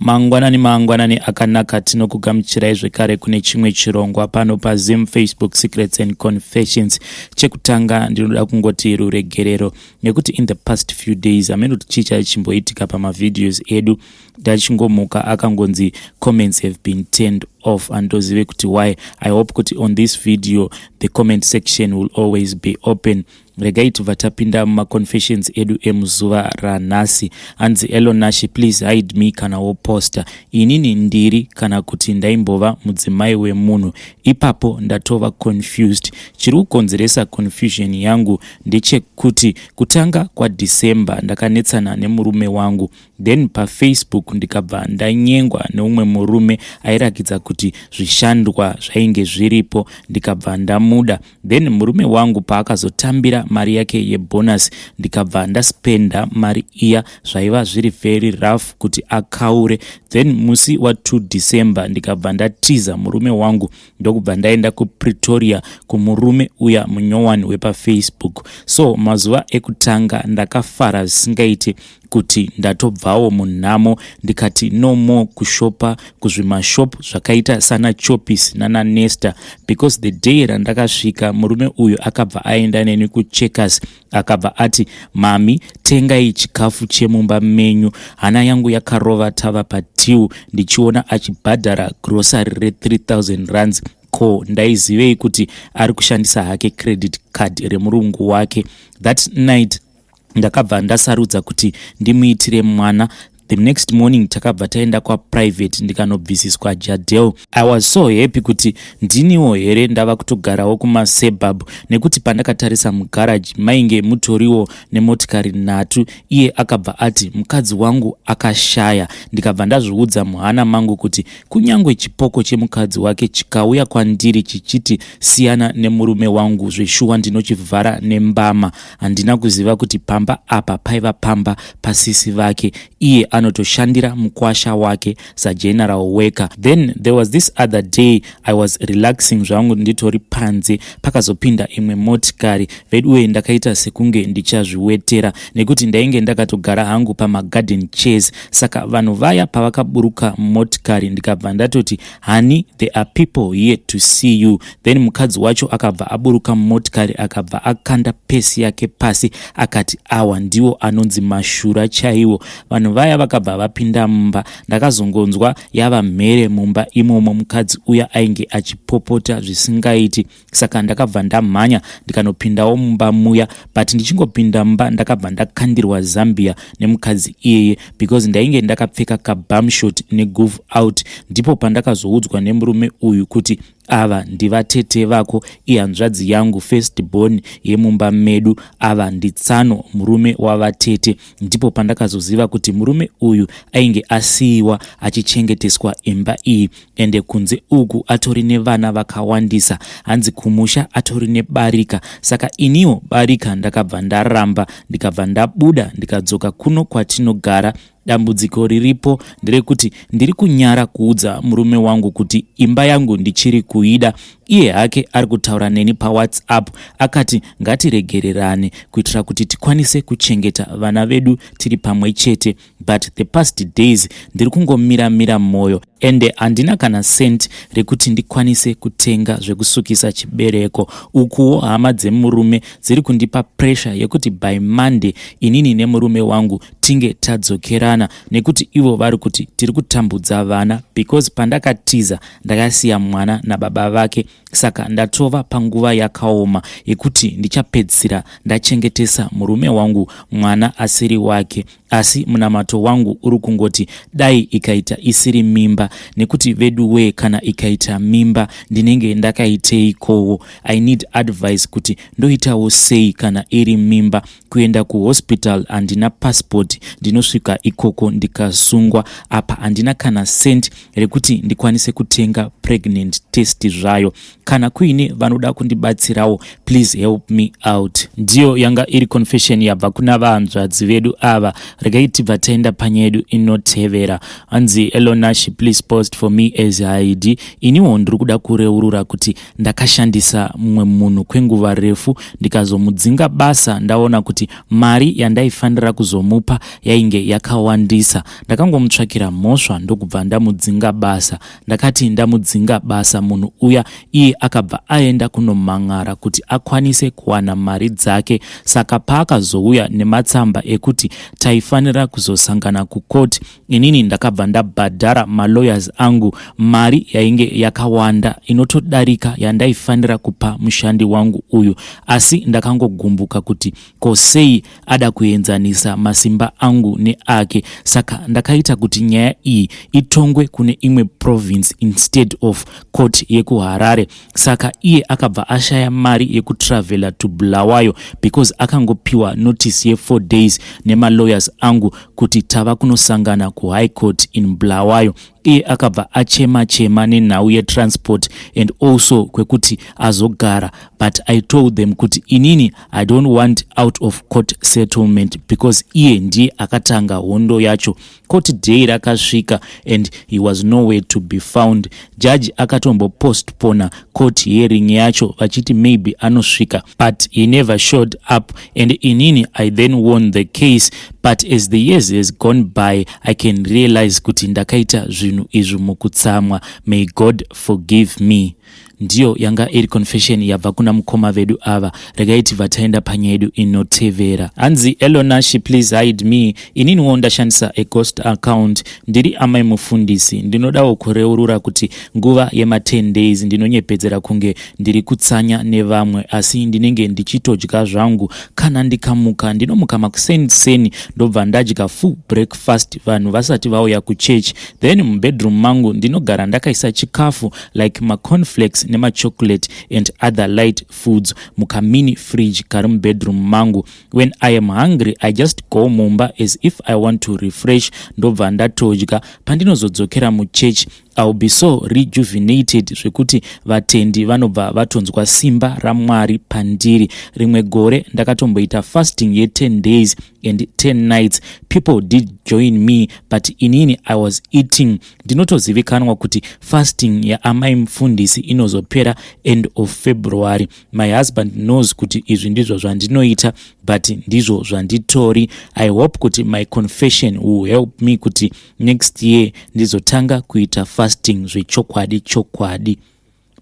Mangwanani mangwanani akanaka, tinokugamuchirai zvekare kune chimwe chirongwa pano paZim Facebook Secrets and Confessions. Chekutanga ndinoda kungoti ruregerero nekuti in the past few days hameno kuti chii chaichimboitika pamavideos edu, ndachingomuka akangonzi comments have been turned off. Handozive kuti why. I hope kuti on this video the comment section will always be open. Regai tibva tapinda mumaconfessions edu emuzuva ranhasi. Hanzi, "Elonashi, please hide me kana woposta. Inini ndiri kana kuti ndaimbova mudzimai wemunhu. Ipapo ndatova confused. Chiri kukonzeresa confusion yangu ndechekuti kutanga kwaDecember ndakanetsana nemurume wangu, then paFacebook ndikabva ndanyengwa neumwe murume airakidza kuti zvishandwa zvainge zviripo, ndikabva ndamuda. Then murume wangu paakazotambira mari yake yebonus, ndikabva ndaspenda mari iya. Zvaiva zviri very rough kuti akaure. Then musi wa2 December ndikabva ndatiza murume wangu, ndokubva ndaenda kuPretoria kumurume uya munyowani wepaFacebook. So mazuva ekutanga ndakafara zvisingaiti kuti ndatobvawo munhamo. Ndikati no more kushopa kuzvimashop zvakaita sana Choppies nanaNesta, because the day randakasvika, murume uyu akabva aenda neni kuCheckers, akabva ati, 'Mami, tengai chikafu chemumba menyu.' Hana yangu yakarova tava patill ndichiona achibhadhara grocery re3000 rands. Ko ndaizivei kuti ari kushandisa hake credit card remurungu wake? That night ndakabva ndasarudza kuti ndimuitire mwana. The next morning takabva taenda kwaprivate, ndikanobvisiswa Jadel. I was so happy kuti ndiniwo here ndava kutogarawo kumasuburbs, nekuti pandakatarisa mugaraji mainge mutoriwo nemotikari nhatu. Iye akabva ati mukadzi wangu akashaya. Ndikabva ndazviudza muhana mangu kuti kunyange chipoko chemukadzi wake chikauya kwandiri chichiti siyana nemurume wangu, zveshuwa ndinochivhara nembama. Handina kuziva kuti pamba apa paiva pamba pasisi vake. Iye anotoshandira mukwasha wake sageneral worker. Then there was this other day I was relaxing zvangu nditori panze, pakazopinda imwe motikari. Veduwe, ndakaita sekunge ndichazviwetera nekuti ndainge ndakatogara hangu pamagarden chairs. Saka vanhu vaya pavakaburuka motikari, ndikabva ndatoti, 'Honey, there are people here to see you.' Then mukadzi wacho akabva aburuka mumotikari, akabva akanda pesi yake pasi, akati, 'Awa ndiwo anonzi mashura chaiwo.' Vanhu vaya vakabva vapinda mumba. Ndakazongonzwa yava mhere mumba imomo, mukadzi uya ainge achipopota zvisingaiti. Saka ndakabva ndamhanya ndikanopindawo mumba muya, but ndichingopinda mumba ndakabva ndakandirwa zambia nemukadzi iyeye, because ndainge ndakapfeka kabumshort negoof out. Ndipo pandakazoudzwa nemurume uyu kuti ava ndivatete vako, ihanzvadzi yangu first born yemumba medu. Ava nditsano murume wavatete." Ndipo pandakazoziva kuti murume uyu ainge asiyiwa achichengeteswa imba iyi, ende kunze uku atori nevana vakawandisa. Hanzi kumusha atori nebarika. Saka iniwo barika ndakabva ndaramba, ndikabva ndabuda, ndikadzoka kuno kwatinogara. Dambudziko riripo nderekuti ndiri kunyara kuudza murume wangu kuti imba yangu ndichiri kuida. Iye hake ari kutaura neni paWhatsApp, akati ngatiregererane kuitira kuti tikwanise kuchengeta vana vedu tiri pamwe chete, but the past days ndiri kungomira-mira mwoyo, ende handina kana cent rekuti ndikwanise kutenga zvekusukisa chibereko. Ukuwo hama dzemurume dziri kundipa pressure yekuti by Monday inini nemurume wangu tinge tadzokerana, nekuti ivo vari kuti tiri kutambudza vana, because pandakatiza ndakasiya mwana nababa vake. Saka ndatova panguva yakaoma yekuti ndichapedzisira ndachengetesa murume wangu mwana asiri wake. Asi munamato wangu uri kungoti dai ikaita isiri mimba, nekuti vedu wee, kana ikaita mimba ndinenge ndakaiteikowo? I need advice kuti ndoitawo sei kana iri mimba. Kuenda kuhospital handina passport, ndinosvika ikoko ndikasungwa. Apa handina kana cent rekuti ndikwanise kutenga." pregnant test zvayo. Kana kuine vanoda kundibatsirawo, please help me out. Ndiyo yanga iri confession yabva kuna vahanzvadzi vedu ava. Regai tibva taenda panyaya yedu inotevera. Hanzi, "Elonash, please post for me as id. Iniwo ndiri kuda kureurura kuti ndakashandisa mumwe munhu kwenguva refu, ndikazomudzinga basa ndaona kuti mari yandaifanira kuzomupa yainge yakawandisa. Ndakangomutsvakira mhosva, ndokubva ndamudzinga basa. Ndakati ndamudzinga basa munhu uya, iye akabva aenda kunomhan'ara kuti akwanise kuwana mari dzake. Saka paakazouya nematsamba ekuti taifanira kuzosangana kukoti, inini ndakabva ndabhadhara malawyers angu mari yainge yakawanda, inotodarika yandaifanira kupa mushandi wangu uyu. Asi ndakangogumbuka kuti ko sei ada kuenzanisa masimba angu neake. Saka ndakaita kuti nyaya iyi itongwe kune imwe province instead of court yekuHarare. Saka iye akabva ashaya mari yekutravela to Bulawayo because akangopiwa notice ye4 days nemalawyers angu kuti tava kunosangana kuHigh Court in Bulawayo. Iye akabva achema chema nenhau yetransport and also kwekuti azogara, but I told them kuti inini I don't want out of court settlement because iye ndiye akatanga hondo yacho. Court day rakasvika and he was nowhere to be found. Judge akatombopostpona court hearing yacho vachiti maybe anosvika, but he never showed up and inini I then won the case. But as the years has gone by, I can realize kuti ndakaita zvinhu izvi mukutsamwa. May God forgive me." Ndiyo yanga iri confession yabva kuna mukoma vedu ava. Regai tibva taenda panyaya yedu inotevera. Hanzi, "Elonashi, please hide me. Ininiwo ndashandisa aghost account. Ndiri amai mufundisi. Ndinodawo kureurura kuti nguva yema10 days ndinonyepedzera kunge ndiri kutsanya nevamwe, asi ndinenge ndichitodya zvangu. Kana ndikamuka, ndinomuka makuseniseni, ndobva ndadya full breakfast vanhu vasati vauya kuchechi. Then mubedroom mangu ndinogara ndakaisa chikafu like macornflakes nemachocolate and other light foods mukamini fridge kari mubedroom mangu. When I am hungry, I just go mumba as if I want to refresh, ndobva ndatodya. Pandinozodzokera muchechi, I will be so rejuvenated zvekuti vatendi vanobva vatonzwa simba raMwari pandiri. Rimwe gore ndakatomboita fasting ye10 days and 10 nights. People did join me, but inini I was eating. Ndinotozivikanwa kuti fasting yaamai mufundisi inozopera end of February. My husband knows kuti izvi ndizvo zvandinoita, but ndizvo zvanditori. I hope kuti my confession will help me kuti next year ndizotanga kuita fasting zvechokwadi chokwadi."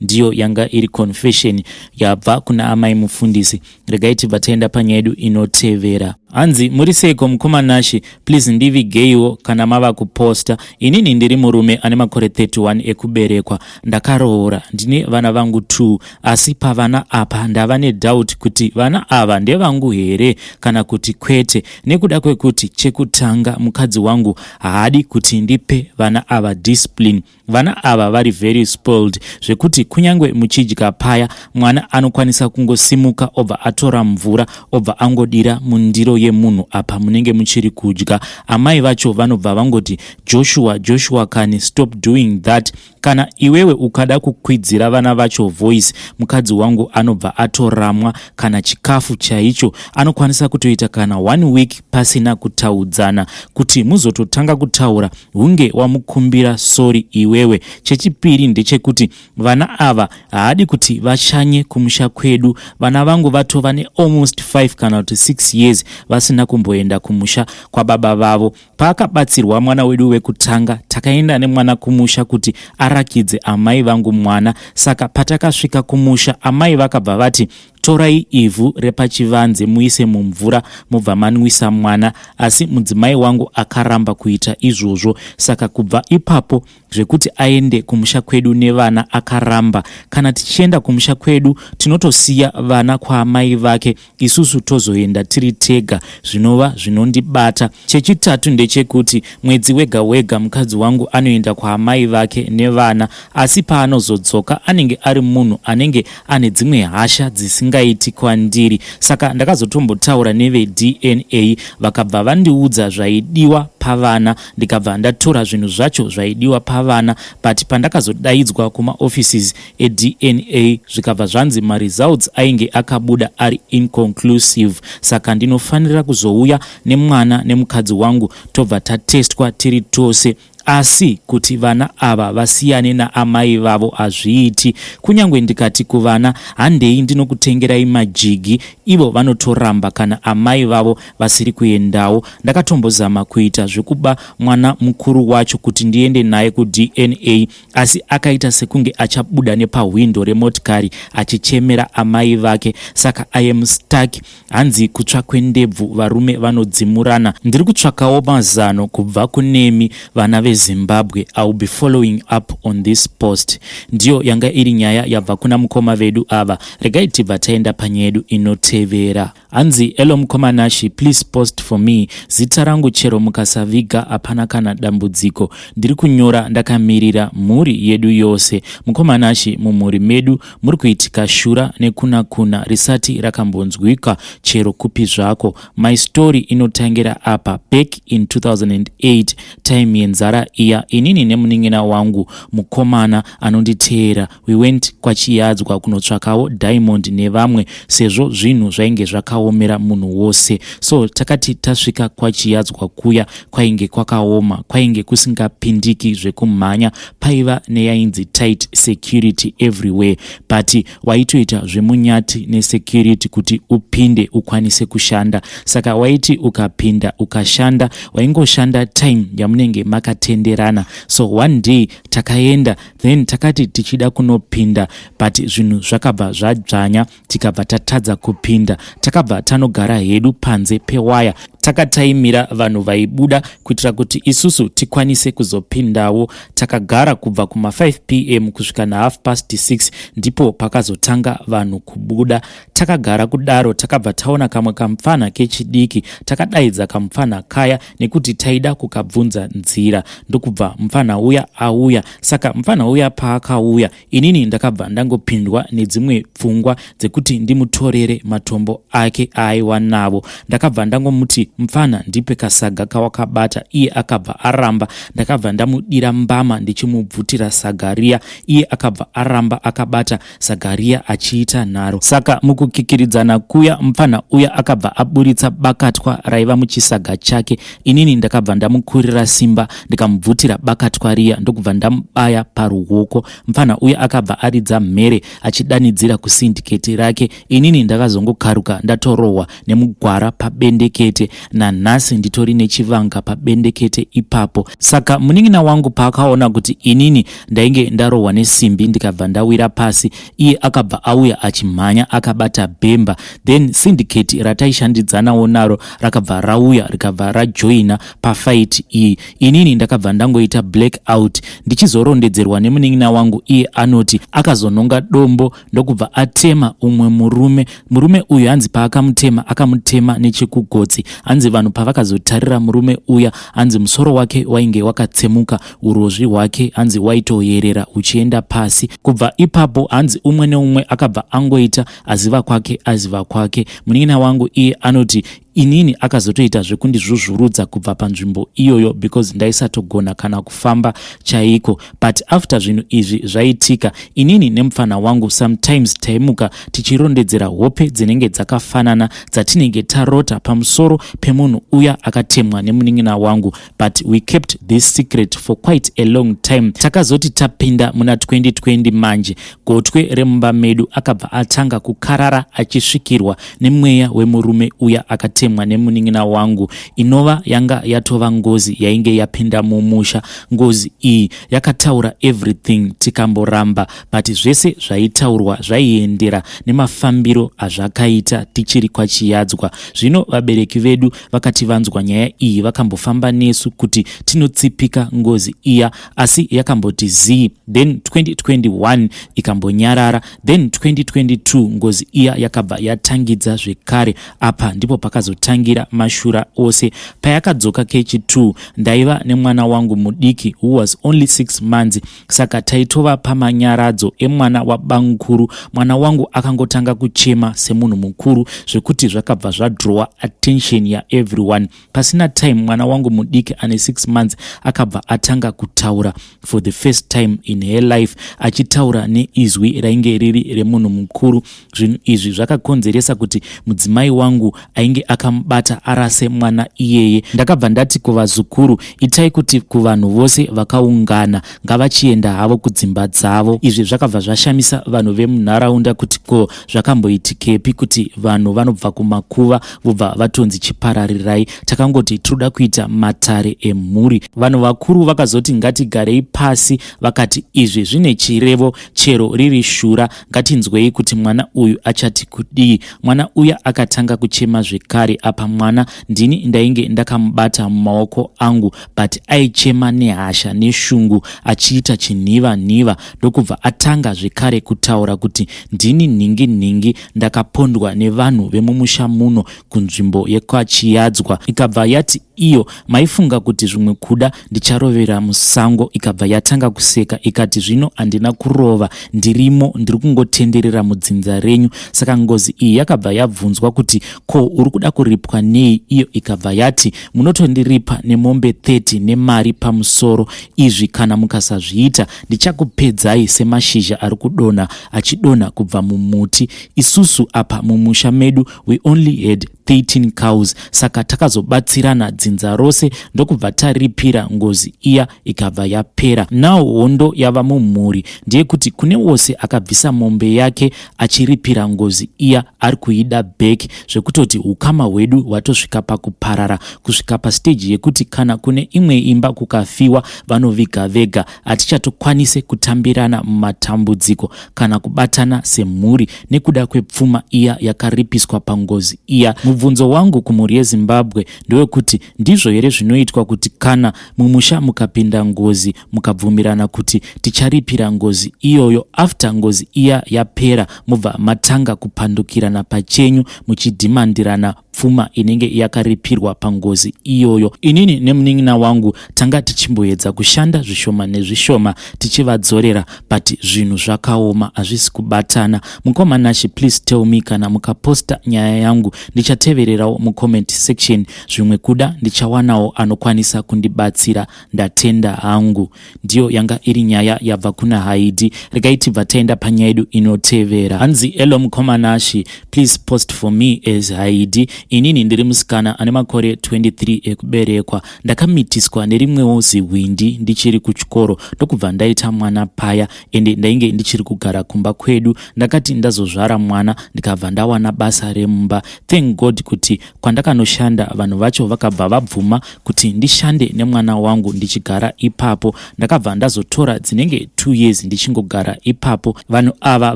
Ndiyo yanga iri confession yabva kuna amai mufundisi. Regai tibva taenda panyaya yedu inotevera. Hanzi, "Muri seiko mukomanashi? Please ndivigeiwo kana mava kuposta. Inini ndiri murume ane makore 31 ekuberekwa. Ndakaroora, ndine vana vangu 2, asi pavana apa ndava nedoubt kuti vana ava ndevangu here kana kuti kwete, nekuda kwekuti chekutanga, mukadzi wangu haadi kuti ndipe vana ava discipline. Vana ava vari very spoiled zvekuti kunyange muchidya paya, mwana anokwanisa kungosimuka, obva atora mvura, obva angodira mundiro yemunhu apa munenge muchiri kudya. Amai vacho vanobva vangoti, 'Joshua, Joshua, kani, stop doing that.' Kana iwewe ukada kukwidzira vana vacho voice, mukadzi wangu anobva atoramwa. Kana chikafu chaicho anokwanisa kutoita kana one week pasina kutaudzana. Kuti muzototanga kutaura, hunge wamukumbira sorry iwewe. Chechipiri ndechekuti vana ava haadi kuti vashanye kumusha kwedu. Vana vangu vatova nealmost 5 kana kuti 6 years vasina kumboenda kumusha kwababa vavo. Paakabatsirwa mwana wedu wekutanga, takaenda nemwana kumusha kuti arakidze amai vangu mwana. Saka patakasvika kumusha, amai vakabva vati, 'Torai ivhu repachivanze muise mumvura, mubva manwisa mwana.' Asi mudzimai wangu akaramba kuita izvozvo. Saka kubva ipapo, zvekuti aende kumusha kwedu nevana akaramba. Kana tichienda kumusha kwedu, tinotosiya vana kwaamai vake, isusu tozoenda tiri tega, zvinova zvinondibata. Chechitatu ndechekuti mwedzi wega wega mukadzi wangu anoenda kwaamai vake nevana, asi paanozodzoka anenge ari munhu anenge ane dzimwe hasha dzisingaiti. zvisingaiti kwandiri. Saka ndakazotombotaura neveDNA, vakabva vandiudza zvaidiwa pavana, ndikabva ndatora zvinhu zvacho zvaidiwa pavana. But pandakazodaidzwa kumaoffices eDNA, zvikabva zvanzi maresults ainge akabuda ari inconclusive, saka ndinofanira kuzouya nemwana nemukadzi wangu, tobva tatestwa tiri tose. Asi kuti vana ava vasiyane naamai vavo hazviiti. Kunyange ndikati kuvana, "Handei ndinokutengerai majigi," ivo vanotoramba kana amai vavo vasiri kuendawo. Ndakatombozama kuita zvekuba mwana mukuru wacho kuti ndiende naye kuDNA, asi akaita sekunge achabuda nepahwindo remotikari achichemera amai vake. Saka I am stuck. Hanzi kutsva kwendebvu varume vanodzimurana. Ndiri kutsvakawo mazano kubva kunemi vana veZimbabwe. I will be following up on this post. Ndiyo yanga iri nyaya yabva kuna mukoma vedu ava. Regai tibva taenda panyaya yedu inotevera. Hanzi, "Hello mukoma Nashi, please post for me. Zita rangu chero mukasaviga hapana kana dambudziko. Ndiri kunyora ndakamirira mhuri yedu yose. Mukoma Nashi, mumhuri medu muri kuitika shura nekuna kuna risati rakambonzwika chero kupi zvako. My story inotangira apa. Back in 2008, time yenzara iya, inini nemunin'ina wangu mukomana anonditeera, we went kwaChiyadzwa kunotsvakawo diamond nevamwe, sezvo zvinhu zvainge zvakaomera munhu wose. So takati tasvika kwaChiyadzwa kuya, kwainge kwakaoma, kwainge kusingapindiki zvekumhanya. Paiva neyainzi tight security everywhere, but waitoita zvemunyati nesecurity kuti upinde ukwanise kushanda. Saka waiti ukapinda ukashanda, waingoshanda time yamunenge makatenderana. So one day takaenda, then takati tichida kunopinda, but zvinhu zvakabva zvadzvanya, tikabva tatadza kupinda. Takabva tanogara hedu panze pewaya, takataimira vanhu vaibuda kuitira kuti isusu tikwanise kuzopindawo. Takagara kubva kuma5 p.m. kusvika nahalf past 6, ndipo pakazotanga vanhu kubuda. Takagara kudaro, takabva taona kamwe kamupfana kechidiki. Takadaidza kamupfana kaya nekuti taida kukabvunza nzira, ndokubva mupfana uya auya. Saka mupfana uya paakauya, inini ndakabva ndangopindwa nedzimwe pfungwa dzekuti ndimutorere matombo ake aaiwa navo. Ndakabva ndangomuti, 'Mupfana, ndipe kasaga kawakabata.' Iye akabva aramba. Ndakabva ndamudira mbama ndichimubvutira saga riya. Iye akabva aramba akabata saga riya achiita nharo. Saka mukukikiridzana kuya, mupfana uya akabva aburitsa bakatwa raiva muchisaga chake. Inini ndakabva ndamukurira simba, ndikamubvutira bakatwa riya, ndokubva ndamubaya paruoko. Mupfana uya akabva aridza mhere achidanidzira kusyndicate rake. Inini ndakazongokaruka ndatorohwa nemugwara pabendekete. Nanhasi nditori nechivanga pabendekete ipapo. Saka munin'ina wangu paakaona kuti inini ndainge ndarohwa nesimbi, ndikabva ndawira pasi, iye akabva auya achimhanya akabata bhemba. Then syndicate rataishandidzanawo naro rakabva rauya, rikabva rajoina pafight iyi. Inini ndakabva ndangoita black out. Ndichizorondedzerwa nemunin'ina wangu, iye anoti akazononga dombo, ndokubva atema umwe murume. Murume uyu, hanzi paakamutema, akamutema nechekugotsi. Hanzi vanhu pavakazotarira murume uya, hanzi musoro wake wainge wakatsemuka, urozvi hwake hanzi waitoyerera uchienda pasi. Kubva ipapo, hanzi umwe neumwe akabva angoita aziva kwake, aziva kwake. Munin'ina wangu iye anoti inini akazotoita zvekundizvuzvurudza kubva panzvimbo iyoyo, because ndaisatogona kana kufamba chaiko. But after zvinhu izvi zvaitika, inini nemufana wangu sometimes taimuka tichirondedzera hope dzinenge dzakafanana dzatinenge tarota pamusoro pemunhu uya akatemwa nemunin'ina wangu, but we kept this secret for quite a long time. Takazoti tapinda muna 2020 manje, gotwe remumba medu akabva atanga kukarara achisvikirwa nemweya wemurume uya akatemwa nemunin'ina wangu, inova yanga yatova ngozi yainge yapinda mumusha. Ngozi iyi yakataura everything, tikamboramba, but zvese zvaitaurwa zvaiendera nemafambiro azvakaita tichiri kwaChiyadzwa. Zvino vabereki vedu vakati vanzwa nyaya iyi, vakambofamba nesu kuti tinotsipika ngozi iya, asi yakamboti zii. Then 2021 ikambonyarara, then 2022 ngozi iya yakabva yatangidza zvekare. Apa ndipo pakazotanga. pakazotangira mashura ose. Payakadzoka kechi2, ndaiva nemwana wangu mudiki who was only 6 months, saka taitova pamanyaradzo emwana wabamukuru. Mwana wangu akangotanga kuchema semunhu mukuru zvekuti zvakabva zvadrowa attention yaeveryone. Pasina time, mwana wangu mudiki ane 6 months akabva atanga kutaura for the first time in her life, achitaura neizwi rainge riri remunhu mukuru. Zvinhu izvi zvakakonzeresa kuti mudzimai wangu ainge akamubata arase mwana iyeye. Ndakabva ndati kuvazukuru, "Itai kuti kuvanhu vose vakaungana ngavachienda havo kudzimba dzavo." Izvi zvakabva zvashamisa vanhu vemunharaunda kuti ko zvakamboitikepi kuti vanhu vanobva kumakuva vobva vatonzi chipararirai. Takangoti tinoda kuita matare emhuri. Vanhu vakuru vakazoti ngatigarei pasi, vakati izvi zvine chirevo, chero riri shura. Ngatinzwei kuti mwana uyu achati kudii. Mwana uya akatanga kuchema zvekare. Apa mwana ndini ndainge ndakamubata mumaoko angu, but aichema nehasha neshungu, achiita chinhiva nhiva. Ndokubva atanga zvekare kutaura kuti, "Ndini nhingi nhingi, ndakapondwa nevanhu vemumusha muno kunzvimbo yekwachiyadzwa." Ikabva yati iyo, "Maifunga kuti zvimwe kuda ndicharovera musango?" Ikabva yatanga kuseka, ikati, "Zvino handina kurova, ndirimo, ndiri kungotenderera mudzinza renyu." Saka ngozi iyi yakabva yabvunzwa kuti, "Ko uri kuda kuripwa nei?" Iyo ikabva yati, "Munotondiripa nemombe 30 nemari pamusoro. Izvi kana mukasazviita, ndichakupedzai semashizha ari kudonha, achidonha kubva mumuti." Isusu apa mumusha medu we only had 13 cows, saka takazobatsirana dzinza rose, ndokubva taripira ngozi iya, ikabva yapera. Now hondo yava mumhuri ndeyekuti kune wose akabvisa mombe yake achiripira ngozi iya ari kuida back, zvekutoti ukama hwedu hwatosvika pakuparara, kusvika pastage yekuti kana kune imwe imba kukafiwa, vanoviga vega. Hatichatokwanise kutambirana mumatambudziko kana kubatana semhuri nekuda kwepfuma iya yakaripiswa pangozi iya. Mubvunzo wangu kumhuri yeZimbabwe ndewekuti ndizvo here zvinoitwa kuti kana mumusha mukapinda ngozi, mukabvumirana kuti ticharipira ngozi iyoyo, after ngozi iya yapera, mubva matanga kupandukirana pachenyu muchidhimandirana pfuma inenge yakaripirwa pangozi iyoyo? Inini nemunin'ina wangu tanga tichimboedza kushanda zvishoma nezvishoma tichivadzorera, but zvinhu zvakaoma, hazvisi kubatana. Mukoma Nashi, please tell me kana mukaposta nyaya yangu. Ndichatevererawo mucomment section, zvimwe kuda ndichawanawo anokwanisa kundibatsira. Ndatenda hangu. Ndiyo yanga iri nyaya yabva kuna Haidi. Regai tibva taenda panyaya yedu inotevera. Hanzi, "Hello mukoma Nashi, please post for me as Haidi. Inini ndiri musikana ane makore 23 ekuberekwa. Ndakamitiswa nerimwewo zihwindi ndichiri kuchikoro, ndokubva ndaita mwana paya, ende ndainge ndichiri kugara kumba kwedu. Ndakati ndazozvara mwana, ndikabva ndawana basa remumba. Thank God kuti kwandakanoshanda vanhu vacho vakabva vabvuma kuti ndishande nemwana wangu ndichigara ipapo. Ndakabva ndazotora dzinenge 2 years ndichingogara ipapo. Vanhu ava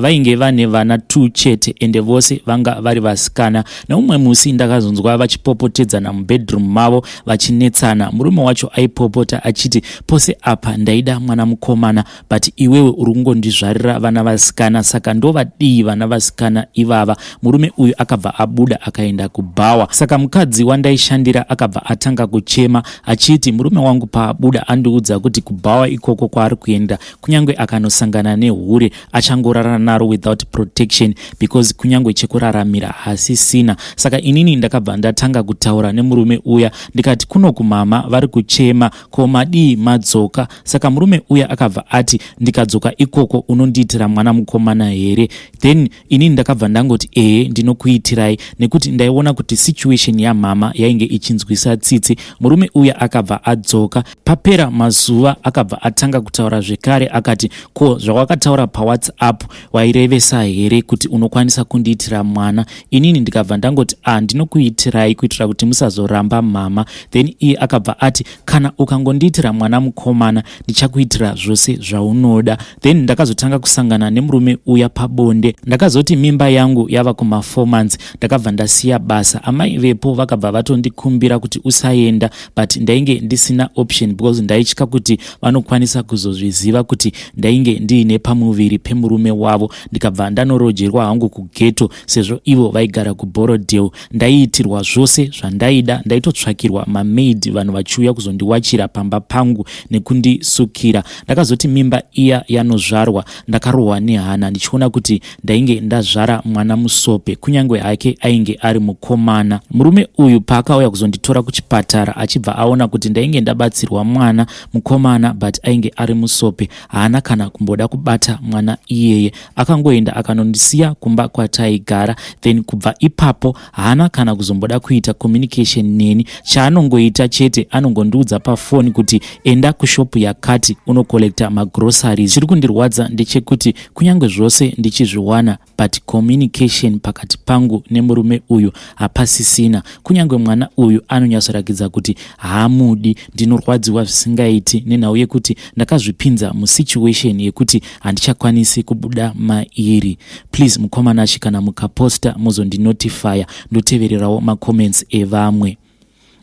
vainge vane vana 2 chete, ende vose vanga vari vasikana. Neumwe musi ndakazonzwa vachipopotedzana mubedroom mavo, vachinetsana. Murume wacho aipopota achiti, 'Pose apa ndaida mwana mukomana, but iwewe uri kungondizvarira vana vasikana, saka ndovadii vana vasikana ivava?' Murume uyu akabva abuda akaenda kubhawa. Saka mukadzi wandaishandira akabva atanga kuchema achiti, 'Murume wangu paabuda andiudza kuti kubhawa ikoko kwaari kuenda, kunyange akanosangana nehure, achangorara naro without protection, because kunyange chekuraramira hasisina.' Saka inini ndakabva ndatanga kutaura nemurume uya, ndikati, 'Kuno kumama vari kuchema, ko madii madzoka?' Saka murume uya akabva ati, 'Ndikadzoka ikoko unondiitira mwana mukomana here?' Then inini ndakabva ndangoti, 'Ehe, ndinokuitirai,' nekuti ndaiona kuti situation yamama yainge ichinzwisa tsitsi. Murume uya akabva adzoka. Papera mazuva akabva atanga kutaura zvekare, akati, 'Ko zvawakataura paWhatsApp wairevesa here kuti unokwanisa kundiitira mwana?' Inini ndikabva ndangoti, 'A, ndinokuitirai kuitira kuti musazoramba mama.' Then iye akabva ati, 'Kana ukangondiitira mwana mukomana, ndichakuitira zvose zvaunoda.' Then ndakazotanga kusangana nemurume uya pabonde. Ndakazoti mimba yangu yava kuma4 months, ndakabva ndasiya basa. Amai vepo vakabva vatondikumbira kuti usaenda, but ndainge ndisina option because ndaitya kuti vanokwanisa kuzozviziva kuti ndainge ndiine pamuviri pemurume wavo. Ndikabva ndanoroojerwa hangu kughetto, sezvo ivo vaigara kuBorrowdale. Ndaiitirwa zvose zvandaida, ndaitotsvakirwa mamaid, vanhu vachiuya kuzondiwachira pamba pangu nekundisukira. Ndakazoti mimba iya yanozvarwa, ndakarohwa nehana ndichiona kuti ndainge ndazvara mwana musope, kunyange hake ainge ari mukomana. Murume uyu paakauya kuzonditora kuchipatara achibva aona kuti ndainge ndabatsirwa mwana mukomana but ainge ari musope, haana kana kumboda kubata mwana iyeye. Akangoenda akanondisiya kumba kwataigara. Then kubva ipapo haana kana kuzomboda kuita communication neni. Chaanongoita chete, anongondiudza pafoni kuti enda kushopu yakati unocollecta magroceries. Chiri kundirwadza ndechekuti kunyange zvose ndichizviwana, but communication pakati pangu nemurume uyu hapasisina. Kunyange mwana uyu anonyatsorakidza kuti haamudi. Ndinorwadziwa zvisingaiti nenhau yekuti ndakazvipinza musituation yekuti handichakwanisi kubuda mairi. Please mukoma Nashe, kana mukaposta muzondinotifya, ndotevererawo macomments evamwe.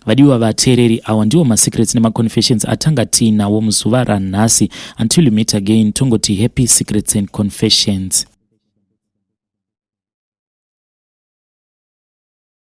Vadiwa vateereri, awa ndiwo masecrets nemaconfessions atanga tiinawo muzuva ranhasi. Until we meet again, tongoti happy secrets and confessions.